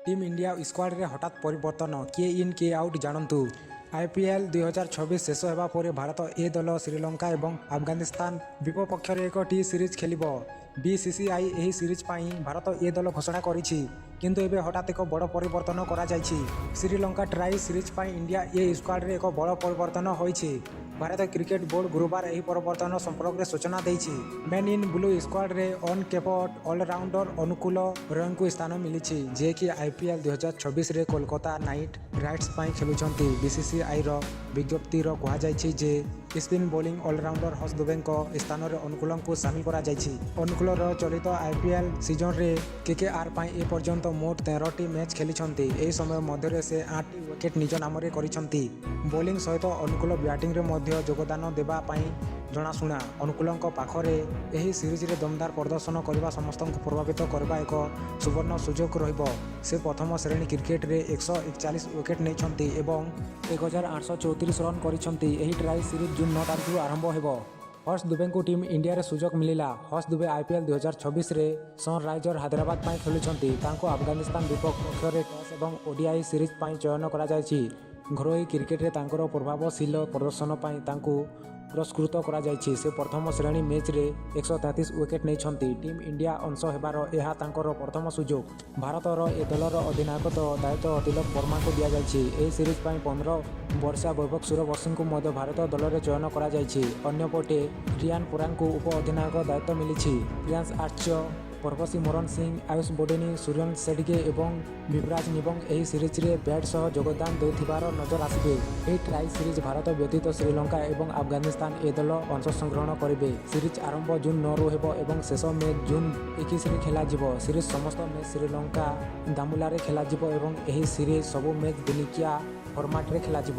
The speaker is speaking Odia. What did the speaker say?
ଟିମ୍ ଇଣ୍ଡିଆ ସ୍କ୍ୱାଡରେ ହଠାତ୍ ପରିବର୍ତ୍ତନ, କିଏ ଇନ୍ କିଏ ଆଉଟ୍ ଜାଣନ୍ତୁ। ଆଇପିଏଲ୍ 2026 ଶେଷ ହେବା ପରେ ଭାରତ ଏ ଦଳ ଶ୍ରୀଲଙ୍କା ଏବଂ ଆଫଗାନିସ୍ତାନ ବିପକ୍ଷରେ ଏକ ଟି ସିରିଜ୍ ଖେଳିବ। ବିସିସିଆଇ ଏହି ସିରିଜ୍ ପାଇଁ ଭାରତ ଏ ଦଳ ଘୋଷଣା କରିଛି। କିନ୍ତୁ ଏବେ ହଠାତ୍ ଏକ ବଡ଼ ପରିବର୍ତ୍ତନ କରାଯାଇଛି। ଶ୍ରୀଲଙ୍କା ଟ୍ରାଇ ସିରିଜ୍ ପାଇଁ ଇଣ୍ଡିଆ ଏ ସ୍କ୍ୱାଡରେ ଏକ ବଡ଼ ପରିବର୍ତ୍ତନ ହୋଇଛି। ଭାରତୀୟ କ୍ରିକେଟ ବୋର୍ଡ ଗୁରୁବାର ଏହି ପରିବର୍ତ୍ତନ ସମ୍ପର୍କରେ ସୂଚନା ଦେଇଛି। ମେନ୍ ଇନ୍ ବ୍ଲୁ ସ୍କ୍ୱାଡରେ ଅନକେପଡ୍ ଅଲରାଉଣ୍ଡର ଅନୁକୂଲ ରୟଙ୍କୁ ସ୍ଥାନ ମିଳିଛି, ଯିଏକି ଆଇପିଏଲ୍ 2026ରେ କୋଲକାତା ନାଇଟ୍ ରାଇଡର୍ସ ପାଇଁ ଖେଳୁଛନ୍ତି। ବିସିସିଆଇର ବିଜ୍ଞପ୍ତିର କୁହାଯାଇଛି ଯେ ସ୍ପିନ୍ ବୋଲିଂ ଅଲରାଉଣ୍ଡର ହର୍ଷ ଦୁବେଙ୍କ ସ୍ଥାନରେ ଅନୁକୂଲଙ୍କୁ ସାମିଲ କରାଯାଇଛି। ଅନୁକୂଲ ରୟ ଚଳିତ ଆଇପିଏଲ୍ ସିଜନରେ କେକେଆର୍ ପାଇଁ ଏପର୍ଯ୍ୟନ୍ତ ମୋଟ 13ଟି ମ୍ୟାଚ୍ ଖେଳିଛନ୍ତି। ଏହି ସମୟ ମଧ୍ୟରେ ସେ ଆଠଟି ୱିକେଟ୍ ନିଜ ନାମରେ କରିଛନ୍ତି। ବୋଲିଂ ସହିତ ଅନୁକୂଲ ବ୍ୟାଟିଂରେ ମଧ୍ୟ ଯୋଗଦାନ ଦେବା ପାଇଁ ଜଣାଶୁଣା। ଅନୁକୂଲଙ୍କ ପାଖରେ ଏହି ସିରିଜରେ ଦମଦାର ପ୍ରଦର୍ଶନ କରିବା ସମସ୍ତଙ୍କୁ ପ୍ରଭାବିତ କରିବା ଏକ ସୁବର୍ଣ୍ଣ ସୁଯୋଗ ରହିବ। ସେ ପ୍ରଥମ ଶ୍ରେଣୀ କ୍ରିକେଟରେ 141 ୱିକେଟ୍ ନେଇଛନ୍ତି ଏବଂ 1834 ରନ୍ କରିଛନ୍ତି। ଏହି ଟ୍ରାଇ ସିରିଜ୍ ଜୁନ୍ 9 ତାରିଖରୁ ଆରମ୍ଭ ହେବ। ହର୍ଷ ଦୁବେଙ୍କୁ ଟିମ୍ ଇଣ୍ଡିଆରେ ସୁଯୋଗ ମିଳିଲା। ହର୍ଷ ଦୁବେ ଆଇପିଏଲ୍ 2026ରେ ସନରାଇଜର୍ସ ହାଇଦ୍ରାବାଦ ପାଇଁ ଖେଳୁଛନ୍ତି। ତାଙ୍କୁ ଆଫଗାନିସ୍ତାନ ବିପକ୍ଷରେ ଟେଷ୍ଟ ଏବଂ ଓଡିଆଇ ସିରିଜ୍ ପାଇଁ ଚୟନ କରାଯାଇଛି। ଘରୋଇ କ୍ରିକେଟରେ ତାଙ୍କର ପ୍ରଭାବଶୀଳ ପ୍ରଦର୍ଶନ ପାଇଁ ତାଙ୍କୁ ପୁରସ୍କୃତ କରାଯାଇଛି। ସେ ପ୍ରଥମ ଶ୍ରେଣୀ ମ୍ୟାଚ୍ରେ 133 ୱିକେଟ୍ ନେଇଛନ୍ତି। ଟିମ୍ ଇଣ୍ଡିଆ ଅଂଶ ହେବାର ଏହା ତାଙ୍କର ପ୍ରଥମ ସୁଯୋଗ। ଭାରତର ଏ ଦଳର ଅଧିନାୟକତ୍ୱ ଦାୟିତ୍ୱ ତିଲକ ବର୍ମାଙ୍କୁ ଦିଆଯାଇଛି। ଏହି ସିରିଜ୍ ପାଇଁ 15 ବର୍ଷୀୟ ବୈଭବ ସୂର୍ଯ୍ୟବଂଶୀଙ୍କୁ ମଧ୍ୟ ଭାରତୀୟ ଦଳରେ ଚୟନ କରାଯାଇଛି। ଅନ୍ୟପଟେ ରିୟାନ ପରାଗଙ୍କୁ ଉପ ଅଧିନାୟକ ଦାୟିତ୍ୱ ମିଳିଛି। ପ୍ରିୟାଂଶ ଆର୍ଯ୍ୟ, ପ୍ରଭସିମରନ ସିଂ, ଆୟୁଷ ବଡୋନି, ସୂର୍ଯ୍ୟାଂଶ ଶେଡଗେ ଏବଂ ବିପ୍ରାଜ ନିଗମ ଏହି ସିରିଜରେ ବ୍ୟାଟ୍ ସହ ଯୋଗଦାନ ଦେଉଥିବାର ନଜର ଆସିବେ। ଏହି ଟ୍ରାଇ ସିରିଜ୍ ଭାରତ ବ୍ୟତୀତ ଶ୍ରୀଲଙ୍କା ଏବଂ ଆଫଗାନିସ୍ତାନ ଏ ଦଳ ଅଂଶଗ୍ରହଣ କରିବେ। ସିରିଜ୍ ଆରମ୍ଭ ଜୁନ୍ 9ରୁ ହେବ ଏବଂ ଶେଷ ମ୍ୟାଚ୍ ଜୁନ୍ 21ରେ ଖେଳାଯିବ। ସିରିଜ୍ ସମସ୍ତ ମ୍ୟାଚ୍ ଶ୍ରୀଲଙ୍କା ଦାମ୍ବୁଲାରେ ଖେଳାଯିବ ଏବଂ ଏହି ସିରିଜ୍ ସବୁ ମ୍ୟାଚ୍ ଦିନିକିଆ ଫର୍ମାଟରେ ଖେଳାଯିବ।